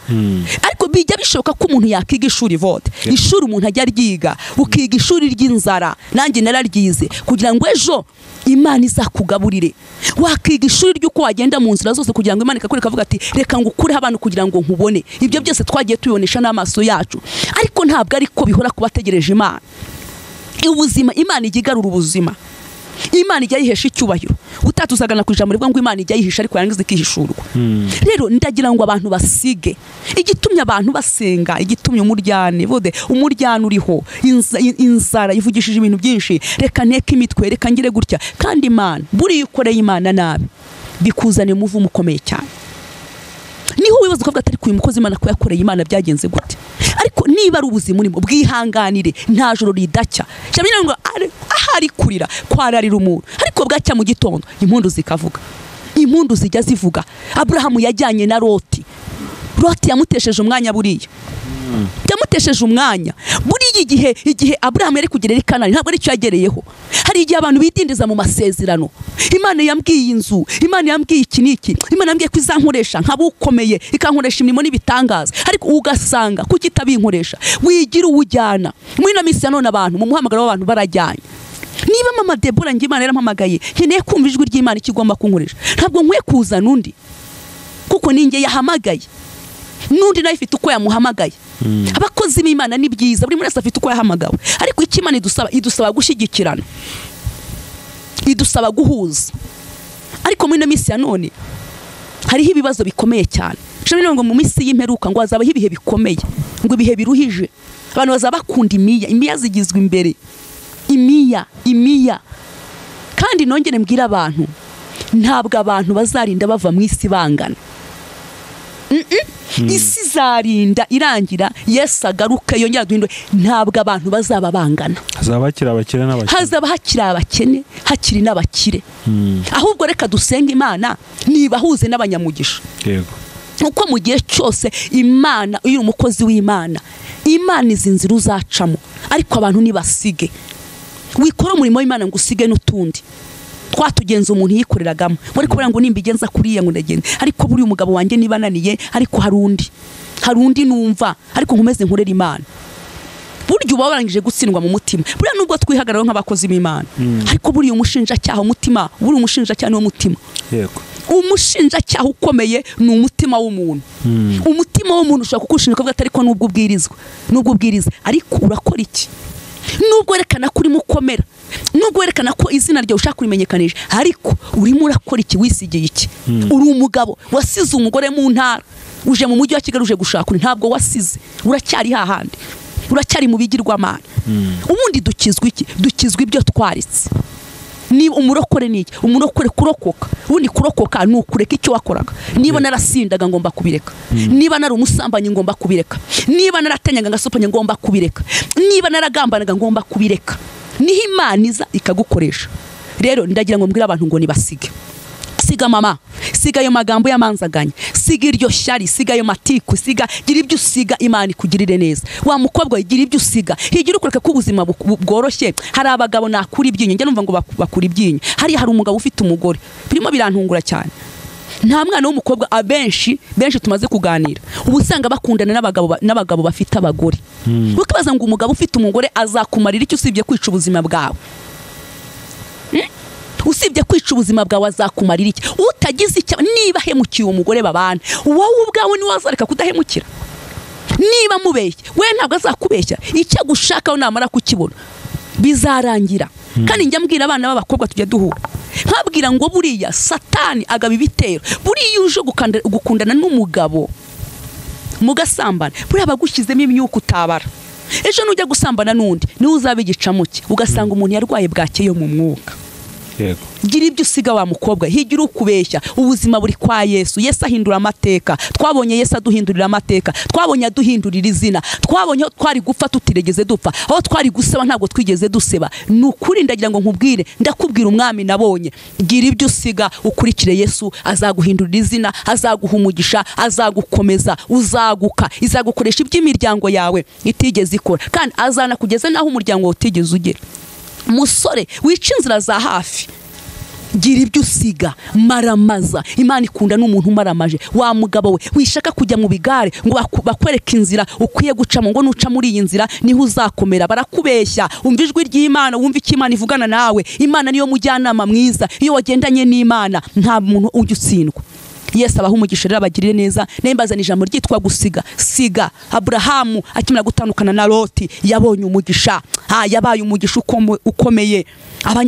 Ariko bijya bishoboka ko umuntu yakiga ishuri vote, ishuri umuntu ajya ryiga, ukiga ishuri ry'inzara, nanjye nararyize kugira ngo ejo Imana izakugaburire. Wakiga ishuri ry'uko wagenda mu nzira zose kugira ngo Imana ikakwereka avuga ati reka ngukureho abantu kugira ngo nkubone. Ibyo byose twagiye tubibonesha n'amaso yacu, ariko ntabwo ariko bihora kubategereje Imana. Ubuzima Imana ijya igarura ubuzima, Imana ijya yihesha icyubahiro. Utatuzagana ku ijambo rivuga ngo Imana ijya yihisha ariko yarangiza ikihishurwa. Rero ndagira ngo abantu basige igitumye abantu basenga, igitumye umuryane vode, umuryane uriho inzara ivugishije ibintu byinshi, reka nteke imitwe, reka ngire gutya. Kandi Imana buriya ukoreye Imana nabi bikuzanira umuvumo ukomeye cyane. Niho wibaza ukavuga atari kuyu mukozi Imana ko yakoreye Imana byagenze gute? Ariko niba ari ubuzima urimo bwihanganire, nta joro ridacya. Cyane ngo ahari kurira kwararira umuntu, ariko bwacya mu gitondo impundu zikavuga, impundu zijya zivuga. Abrahamu yajyanye na Loti, Loti yamutesheje umwanya, buriya yamutesheje umwanya. Buriya igihe Abrahamu yari kugera i Kanani ntabwo aricyo yagereyeho. Hari igihe abantu bidindiza mu masezerano. Imana yambwiye inzu, Imana yambwiye iki n'iki, Imana yambwiye ko izankoresha nkabukomeye, ikankoresha imirimo n'ibitangaza, ariko ugasanga kuki itabinkoresha. Wigira uwujyana. Muri na misi ya none abantu mu muhamagaro w'abantu barajyanye. Niba mama Debora ngiye Imana yarampamagaye, nkeneye kumva ijwi ry'Imana ikigomba kunkoresha, ntabwo nkwiye kuzana undi kuko ninjye yahamagaye, n'undi nawe ifite uko yamuhamagaye. Abakozi b'Imana ni byiza, buri wese afite uko yahamagawe, ariko icyo Imana idusaba gushyigikirana, idusaba guhuza. Ariko muri ino minsi ya none hariho ibibazo bikomeye cyane. Ngo mu minsi y'imperuka ngo hazabaho ibihe bikomeye, ngo ibihe biruhije, abantu bazaba bakunda imiya, imiya zigizwe imbere, imiya imiya. Kandi nongere mbwira abantu, ntabwo abantu bazarinda bava mu isi bangana. Isi izarinda irangira, Yesu agaruke yongera duhindure, ntabwo abantu bazaba bangana. Hazaba hakiri abakire n'abakene, hazaba hakiri abakene, hakiri n'abakire. Ahubwo reka dusenge Imana nibahuze n'abanyamugisha. Yego. Uko mu gihe cyose Imana, iyo uri umukozi w'Imana, Imana izi nzira uzacamo, ariko abantu nibasige. Wikora umurimo w'Imana ngo usige n'utundi twatugenza umuntu yikoreragamo, wari kubera ngo nimbigenza kuriya ngo ndagenda, ariko buri umugabo wanjye niba ananiye, ariko hari undi numva, ariko nkomeze nkorera Imana. Burya uba warangije gutsindwa mu mutima. Buriya nubwo twihagararaho nk'abakozi b'Imana, ariko buriya umushinjacyaha umutima, buri umushinjacyaha ni umutima. Yego. Umushinjacyaha ukomeye ni umutima w'umuntu. Umutima w'umuntu ushobora kukushinja ukavuga ati ariko nubwo ubwirizwa, nubwo ubwiriza, ariko urakora iki? Nubwo werekana ko urimo ukomera, nubwo werekana ko izina ryawe ushaka kurimenyekanisha, ariko urimo urakora iki? Wisigiye iki? Uri umugabo wasize umugore mu ntara, uje mu mujyi wa Kigali uje gushaka, ntabwo wasize, uracyari hahandi, uracyari mu bigirwamana. Ubundi dukizwa iki? Dukizwa ibyo twaritse. Niba umurokore ni iki? Umurokore kurokoka. Ubundi kurokoka ni ukureka icyo wakoraga. Niba narasindaga ngomba kubireka. Niba nari umusambanyi ngomba kubireka. Niba naratenyaga ngasopanya ngomba kubireka. Niba naragambanaga ngomba kubireka. Niho Imana iza ikagukoresha. Rero ndagira ngo mbwire abantu ngo nibasige. Siga mama, siga ayo magambo yamanzaganya, siga iryo shyari, siga ayo matiku, siga, gira ibyo usiga Imana ikugirire neza. Wa mukobwa gira ibyo usiga, higira ukureka ko ubuzima bworoshye. Hari abagabo nakura ibyinyo, njya numva ngo bakura ibyinyo. Hari umugabo ufite umugore, birimo birantungura cyane. Nta mwana w'umukobwa, abenshi benshi tumaze kuganira ubu usanga bakundana n'abagabo bafite abagore. Ukibaza ngo umugabo ufite umugore azakumarira icyo usibye kwica ubuzima bwawe? Usibye kwica ubuzima bwawe azakumarira iki? Utagize icyo, niba hemukiye umugore babana, wowe ubwawe ni wazareka kudahemukira. Niba mubeshya, we ntabwo azakubeshya. Icyo agushakaho namara kukibona bizarangira. Kandi njya mbwira abana b'abakobwa tujya duhura, nkabwira ngo buriya Satani agaba ibitero. Buriya uje gukundana n'umugabo mugasambana, buriya bagushyizemo imyuka utabara. Ejo nujya gusambana n'undi niwe uzaba igicamuke, ugasanga umuntu yarwaye bwake yo mu mwuka. Gira ibyo usiga wa mukobwa, higira ukubeshya. Ubuzima buri kwa Yesu. Yesu ahindura amateka. Twabonye Yesu aduhindurira amateka, twabonye aduhindurira izina, twabonye aho twari gupfa tutiregeze dupfa, aho twari guseba ntabwo twigeze duseba. Ni ukuri ndagira ngo nkubwire, ndakubwira umwami nabonye. Gira ibyo usiga ukurikire Yesu, azaguhindurira izina, azaguha umugisha, azagukomeza, uzaguka, izagukoresha iby'imiryango yawe itigeze ikora, kandi azanakugeza naho umuryango utigeze ugera. Musore wica inzira za hafi, gira ibyo usiga, maramaza. Imana ikunda n'umuntu umaramaje. Wa mugabo we wishaka kujya mu bigare ngo bakwereke inzira ukwiye gucamo, ngo nuca muri iyi nzira niho uzakomera, barakubeshya. Umva ijwi ry'Imana, wumva icyo Imana ivugana nawe. Imana niyo mujyanama mwiza. Iyo wagendanye n'Imana nta muntu ujya utsindwa. Yesu abaha umugisha rero abagirire neza. Nembazana ijambo ryitwa gusiga. Siga. Aburahamu akimara gutandukana na Loti yabonye umugisha. Yabaye umugisha ukomeye.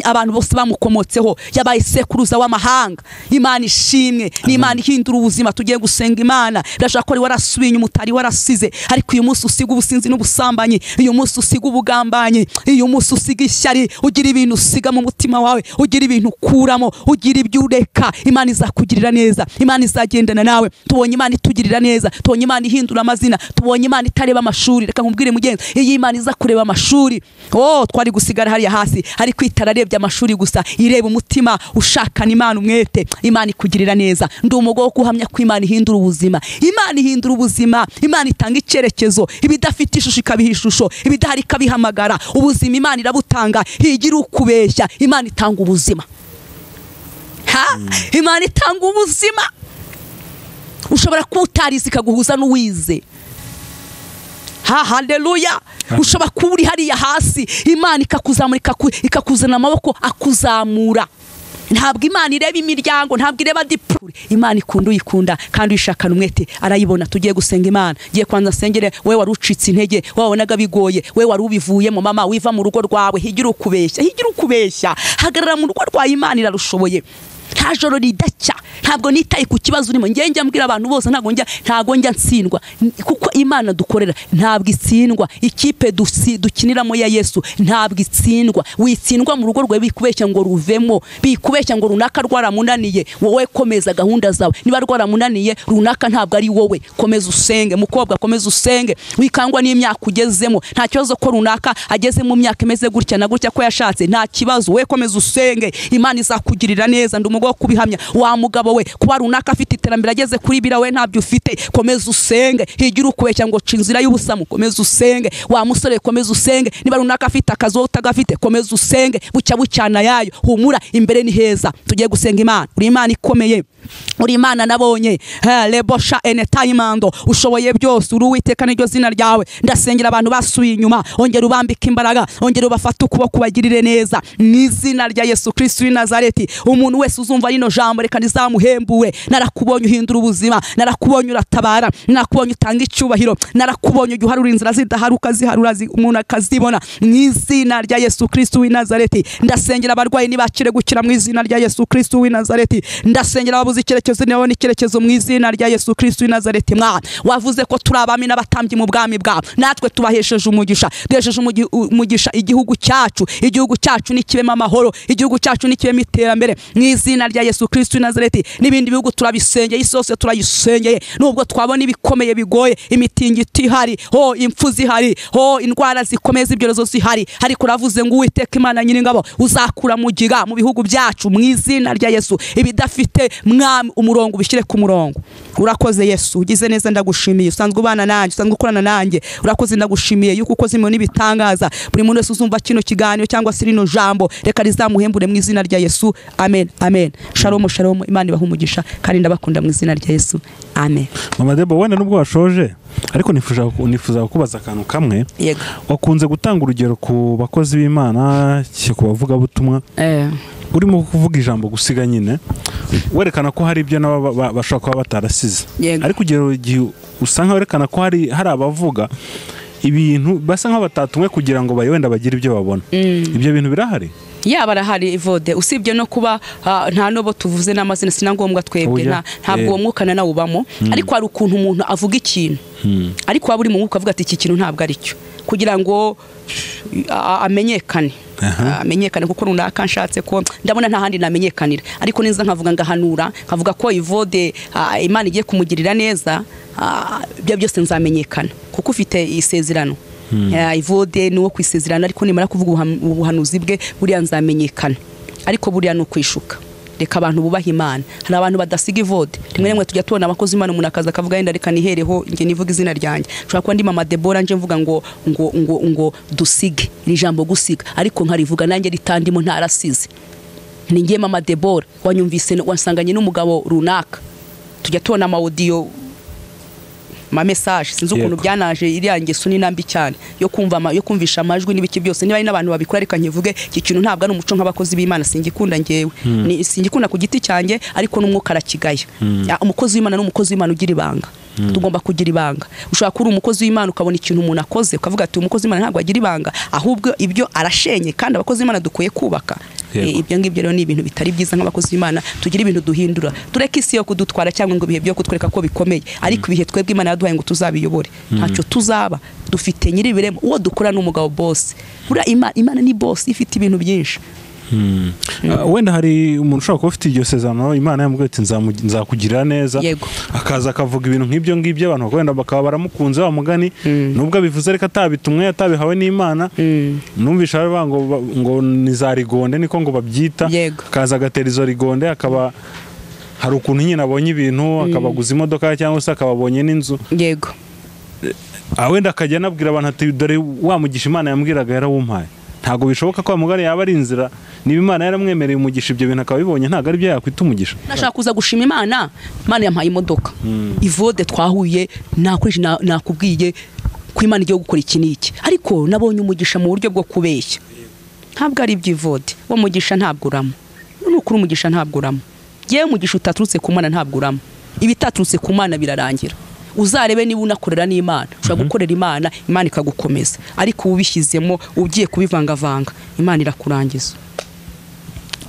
Abantu bose bamukomotseho, yabaye sekuruza w'amahanga. Imana ishimwe, ni Imana ihindura ubuzima. Tugiye gusenga Imana. Ndashaka ko warasubiye inyuma utari warasize, ariko uyu munsi usiga ubusinzi n'ubusambanyi, uyu munsi usiga ubugambanyi, uyu munsi usiga ishyari, ugira ibintu usiga mu mutima wawe, ugira ibintu ukuramo, ugira ibyo ureka. Imana izakugirira neza, Imana izagendana nawe. Tubonye Imana itugirira neza, tubonye Imana ihindura amazina, tubonye Imana itareba amashuri. Reka nkubwire mugenzi, iyi Imana iza kureba amashuri, twari gusigara hariya hasi, ariko itararebye amashuri gusa, ireba umutima ushakana Imana umwete. Imana ikugirira neza. Ndi umugabo wo kuhamya ko Imana ihindura ubuzima. Imana ihindura ubuzima, Imana itanga icyerekezo, ibidafite ishusho ikabiha ishusho, ibidahari ikabihamagara. Ubuzima Imana irabutanga, higira ukubeshya. Imana itanga ubuzima. Imana itanga ubuzima. Ushobora kuba utarize ikaguhuza n'uwize. Haleluya. Ushobora kuba uri hariya hasi, Imana ikakuzamura, ikakuzana amaboko akuzamura. Ntabwo Imana ireba imiryango, ntabwo ireba dipure. Imana ikunda uyikunda kandi uyishakana umwete arayibona. Tugiye gusenga Imana. Giye kwanza sengere wewe wari ucitse intege, wabonaga bigoye, wewe wari ubivuyemo. Mama wiva mu rugo rwawe, higira ukubeshya, higira ukubeshya. Hagarara mu rugo rwawe, Imana irarushoboye. Nta joro ridacya. Ntabwo nitaye ku kibazo urimo. Ngiye njya mbwira abantu bose, ntabwo njya ntsindwa, kuko Imana dukorera ntabwo itsindwa. Ikipe dukiniramo ya Yesu ntabwo itsindwa. Witsindwa mu rugo rwawe bikubeshya ngo ruvemo, bikubeshya ngo runaka rwaramunaniye. Wowe komeza gahunda zawe. Niba rwaramunaniye runaka ntabwo ari wowe. Komeza usenge mukobwa, komeza usenge. Wikangwa n'imyaka ugezemo. Nta kibazo ko runaka ageze mu myaka imeze gutya na gutya ko yashatse, nta kibazo. Wowe komeza usenge, Imana izakugirira neza. Ndi umugabo kubihamya. Wa mugabo we, kuba runaka afite iterambere ageze kuri bira, we ntabyo ufite, komeza usenge. Higira ukubeshya ngo ca inzira y'ubusamu, komeza usenge. Wa musore, komeza usenge. Niba runaka afite akazi wowe utagafite, komeza usenge. Bucya bucyana yayo, humura, imbere ni heza. Tugiye gusenga Imana. Uri Imana ikomeye, uri Imana nabonye. Lebosha enetayimando, ushoboye byose, uri Uwiteka niryo zina ryawe. Ndasengera abantu basubiye inyuma, ongera ubambike imbaraga, ongera ubafate ukuboko ubagirire neza mu izina rya Yesu Kristo w'i Nazareti. Umuntu wese uzumva rino jambo reka rizamuhembure. Narakubonye uhindura ubuzima, narakubonye uratabara, narakubonye utanga icyubahiro, narakubonye ujya uharura inzira zidaharuka ziharura umuntu akazibona mu izina rya Yesu Kristo w'i Nazareti. Ndasengera abarwayi nibakire gukira mu izina rya Yesu Kristo w'i Nazareti. Ndasengera ababuze icyerekezo nibabone icyerekezo mu izina rya Yesu Kristo w'i Nazareti. Mwana wavuze ko turi abami n'abatambyi mu bwami bwawe, natwe tubahesheje umugisha, duhesheje umugisha igihugu cyacu. Igihugu cyacu nikibemo amahoro, igihugu cyacu nikibemo iterambere mu izina rya Yesu Kristo w'i Nazareti. N'ibindi bihugu turabisengeye, isi yose turayisengeye, nubwo twabona ibikomeye bigoye, imitingito ihari, ho impfu zihari, ho indwara zikomeye z'ibyorezo zihari, ariko uravuze ngo Uwiteka Imana Nyiringabo uzakura mugiga mu bihugu byacu mu izina rya Yesu. Ibidafite mwami umurongo ubishyire ku murongo. Urakoze Yesu, ugize neza, ndagushimiye. Usanzwe ubana nanjye, usanzwe ukorana nanjye, urakoze, ndagushimiye yuko ukoze imirimo n'ibitangaza. Buri muntu wese uzumva kino kiganiro cyangwa se rino jambo reka rizamuhembure mu izina rya Yesu. Amen, amen. Shalom, shalom. Imana ibahe umugisha kandi ndabakunda mu izina rya Yesu. Amen. Mama Debo, wenda nubwo washoje ariko nifuza kukubaza akantu kamwe. Yego. Wakunze gutanga urugero ku bakozi b'Imana, ku bavugabutumwa, urimo kuvuga ijambo gusiga nyine werekana ko hari ibyo nabo bashobora kuba batarasize, ariko ugero igihe usanga werekana ko hari abavuga ibintu basa nkaho batatumwe kugira ngo wenda bagire ibyo babona. Ibyo bintu birahari? Yaba arahari Evode, usibye no kuba nta nobo tuvuze n'amazina sinangombwa twebwe ntabwo uwo mwuka na ubamo, ariko hari ukuntu umuntu avuga ikintu ariko waba uri mu mwuka avuga ati iki kintu ntabwo ari cyo, kugira ngo amenyekane amenyekane kuko runaka nshatse ko ndabona nta handi namenyekanira, ariko niza nkavuga ngahanura nkavuga ko Evode Imana igiye kumugirira neza, ibyo byose nzamenyekana kuko ufite isezerano. Evode nuwo kwisezerana, ariko nimara kuvuga ubuhanuzi bwe buriya nzamenyekana. Ariko buriya no kwishuka, reka abantu bubaha Imana. Hari abantu badasiga Evode, rimwe rimwe tujya tubona abakozi Imana umuntu akaza akavuga yenda reka nihereho nge nivuga izina ryanjye, nshobora kuba ndi Mama Debora nje mvuga ngo ngo ngo ngo dusige iri jambo gusiga, ariko nkarivuga nanjye ritandimo ntarasize. Ni ngiye Mama Debora wanyumvise wasanganye n'umugabo runaka, tujya tubona ama audio ma message, sinzi ukuntu byanaje iriya ngeso ni nambi cyane yo kumva yo kumvisha amajwi n'ibiki byose. Niba ari n'abantu babikora reka nkivuge iki kintu ntabwo ari umuco nk'abakozi b'Imana, singikunda ngewe, ni singikunda ku giti cyanjye, ariko n'umwuka arakigaya. Umukozi w'Imana n'umukozi w'Imana ugira ibanga, tugomba kugira ibanga. Ushobora kuba umukozi w'Imana ukabona ikintu umuntu akoze ukavuga ati umukozi w'Imana ntabwo agira ibanga, ahubwo ibyo arashenye, kandi abakozi b'Imana dukwiye kubaka. Ibyo ngibyo rero ni ibintu bitari byiza nk'abakozi b'Imana, tugira ibintu duhindura, tureke isi yo kudutwara cyangwa ngo ibihe byo kutwereka ko bikomeye, ariko ibihe twebwe Imana yaduhaye ngo tuzabiyobore, ntacyo tuzaba dufite nyir'ibiremo. Uwo dukora n'umugabo boss, buriya Imana ni boss ifite ibintu byinshi. Wenda hari umuntu ushobora kuba ufite iryo sezerano Imana yamubwiye ati nzakugirira neza, akaza akavuga ibintu nk'ibyo ngibyo, abantu wenda bakaba baramukunze wa mugani, nubwo abivuze ariko atabitumwe atabihawe n'Imana. Numvisha bari ngo ni za rigonde niko ngo babyita, akaza agatera izo rigonde, akaba hari ukuntu nyine abonye ibintu akabaguza imodoka cyangwa se akababonye n'inzu. Yego. Wenda akajya anabwira abantu ati dore wa mugisha Imana yambwiraga yarawumpaye. Ntabwo bishoboka ko mugari yaba ari inzira, niba Imana yaramwemereye umugisha ibyo bintu akabibonye ntabwo ari byo yakwita umugisha. Nashaka kuza gushima Imana, Imana yampaye imodoka. Evode twahuye nakubwiye ko Imana igiye gukora iki n'iki, ariko nabonye umugisha mu buryo bwo kubeshya. Ntabwo ari iby'Evode, uwo mugisha ntabwo urama. Nukuri umugisha ntabwo urama. Yewe umugisha utaturutse ku Mana ntabwo urama. Ibitaturutse ku Mana birarangira. Uzarebe niba unakorera n'Imana, ushobora gukorera Imana, Imana ikagukomeza, ariko ubishyizemo ugiye kubivangavanga Imana irakurangiza.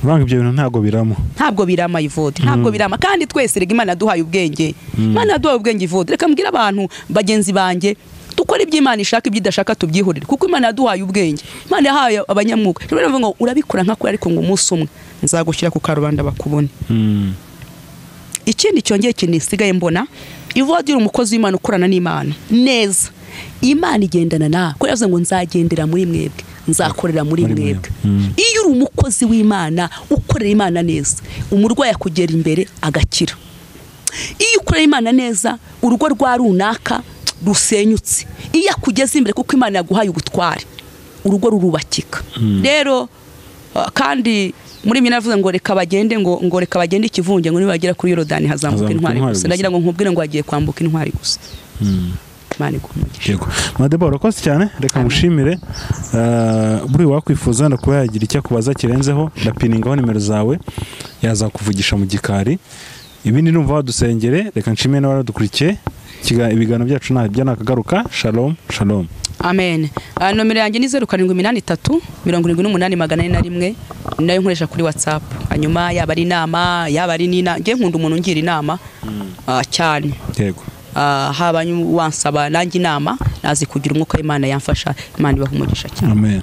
Uranga ibyo bintu ntabwo birama. Ntabwo birama Evode, ntabwo birama. Kandi twese rega Imana yaduhaye ubwenge. Imana yaduhaye ubwenge Evode. Reka mbwira abantu bagenzi banjye dukora ibyo Imana ishaka, ibyo idashaka tubyihorere, kuko Imana yaduhaye ubwenge. Imana yahaye abanyamwuka. Rero bavuga ngo urabikora nkakora, ariko ngo umunsi umwe nzagushyira ku karubanda bakubone. Ikindi cyongeye kinisigaye mbona, Evode uri umukozi w'Imana ukorana n'Imana neza, Imana igendana nawe, ko yavuze ngo nzagendera muri mwebwe, nzakorera muri mwebwe. Iyo uri umukozi w'Imana ukorera Imana neza, umurwayi akugera imbere agakira. Iyo ukorera Imana neza, urugo rwa runaka rusenyutse, iyo akugeze imbere kuko Imana yaguhaye ubutware, urugo rurubakika. Rero kandi muri mwe navuze ngo reka bagende, ngo reka bagende ikivunge, ngo nibagera kuri Yorodani hazamuka intwari gusa. Ndagira ngo nkubwire ngo agiye kwambuka intwari gusa. Imana iguhe umugisha. Yego Madebo, urakoze cyane, reka ngushimire. Buri wakwifuza wenda kuba yagira icyo akubaza kirenzeho, ndapiningaho nimero zawe, yazakuvugisha mu gikari. Ibindi numva wadusengere. Reka nshimire n'abaradukurikiye. Ibiganiro byacu ntabyo nakagaruka. Shalom shalom. Amen. Nomero yanjye ni 0783 78 401, ni nayo nkoresha kuri WhatsApp. Hanyuma yaba ari inama, yaba ari n'inama, njye nkunda umuntu ungira inama cyane. Yego. Haba wansaba nanjye inama, nazi kugira umwuka w'Imana yamfasha. Imana ibahe umugisha cyane. Amen.